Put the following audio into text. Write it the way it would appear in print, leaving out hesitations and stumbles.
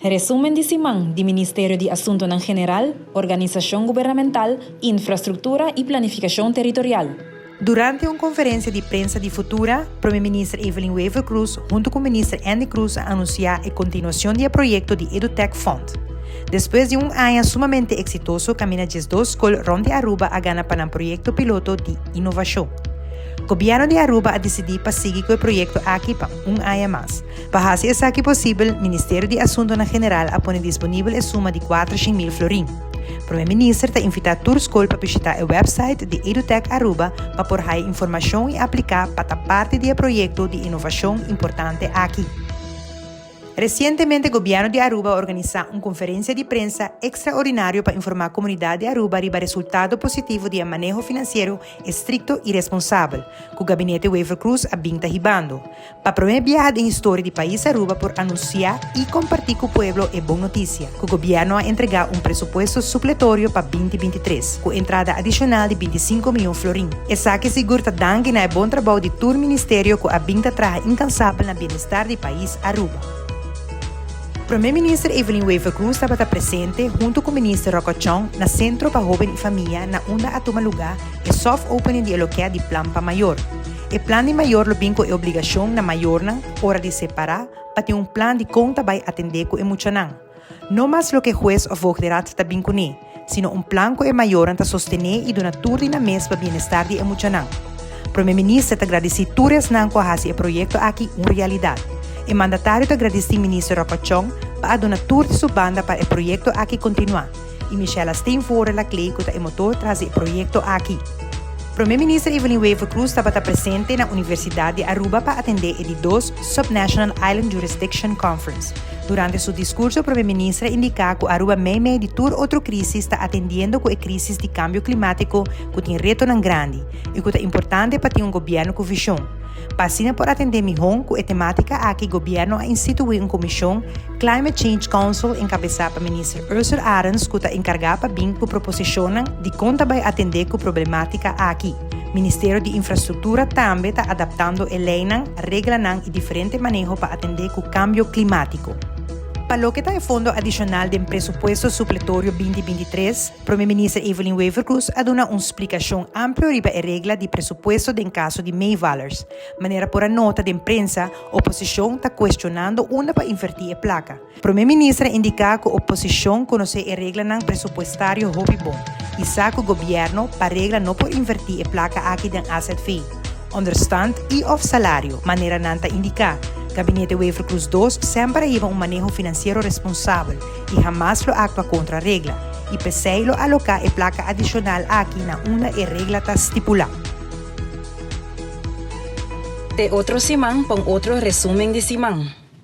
Resumen di siman di Ministerio di Asuntonan General, Organisacion Gubernamental, Infrastructura y Planificacion Territorial. Durante un conferencia di prensa di Futura, Prome Minister Evelyn Wever-Croes hunto cu Minister Endy Croes a anuncia e continuacion di e proyecto di EduTech Fund. Despues di un aña sumamente exitoso caminda 12 scol rond di Aruba a gana pa nan proyecto piloto di innovacion. Gobierno di Aruba a dicidi pa sigui cu e proyecto aki pa un aña mas. Pa haci esaki posibel, Ministerio di Asuntonan General a pone disponibel e suma di 400.000 florin. Prome Minister ta invita tur scol pa bishita e website di EduTech Aruba pa por haya informacion y aplica pa ta parti di e proyecto di innovacion importante aki. Recientemente Gobierno di Aruba a organisa un conferencia di prensa extraordinario pa informa comunidad di Aruba riba resultado positivo di e maneho financiero estricto y responsabel cu Gabinete Wever-Croes a bin ta hibando. Pa prome biaha den historia di pais Aruba por anuncia y comparti cu pueblo e bon noticia, cu gobierno a entrega un presupuesto supletorio pa 2023, cu entrada adicional di 25 miyon florin. Esaki sigur ta danki na e bon trabou di tur ministerio cu a bin ta traha incansabel na bienestar di pais Aruba. Prome Minister Evelyn Wever-Croes tabata presente hunto cu Minister Rocco Tjon na Centro pa Hoben y Famia na unda a tuma luga e soft opening di e loket di Plan pa Mayor. E plan di mayor lo bin ku e obligashon na mayornan ora di separá pa tin un plan di kon ta bai atendé ku e muchanan. No mas loke hues òf voogderaad ta bin kuné, sino un plan ku e mayornan ta sostené i duna tur di nan mes pa bienestar di e muchanan. Prome Minister ta gradisí tur esnan ku a hasi e proyekto aki un realidat. E mandatario ta gradisí Minister Rocco Tjon pa a duna tur di su banda pa e proyekto aki kontinuá. Y Michella Steenvoorde Laclay cu ta e motor tras di e proyecto aki. Prome Minister Evelyn Wever-Croes tabata presente na Universidad di Aruba pa atende e di dos Subnational Island Jurisdiction Conference. Durante su discurso Prome Minister a indica cu Aruba meimei di tur otro crisis ta atendiendo cu e crisis di cambio climatico cu tin retonan grandi y cu ta importante pa tin un gobierno cu vision. Pa asina por atende mihon cu e tematica aki gobierno a institui un comision Climate Change Council encabesa pa Minister Ursell Arends cu ta encarga pa bin cu proposicionnan di con ta bay atende cu problematica aki. Ministerio di Infrastructura tambe ta adaptando e leynan, reglanan y diferente maneho pa atende cu cambio climatico. Pa loke ta e fondo adicional den presupuesto supletorio 2023, Prome Minister Evelyn Wever-Croes a duna un splicacion amplio riba e regla di presupuesto den caso di meevallers. Manera por a nota den prensa, oposicion ta cuestionando unda pa inverti e placa. Prome Minister a indica cu oposicion conoce e reglanan presupuestario hopi bon y sa cu gobierno pa regla no por inverti e placa aki den azv, onderstand y of salario, manera nan ta indica. Gabinete Wever-Croes dos semper a hiba un maneho financiero responsabel y hamas lo actua contra regla y p'esey lo aloca e placa adicional aki na unda e regla ta stipula. Te otro siman pa un otro resumen di siman.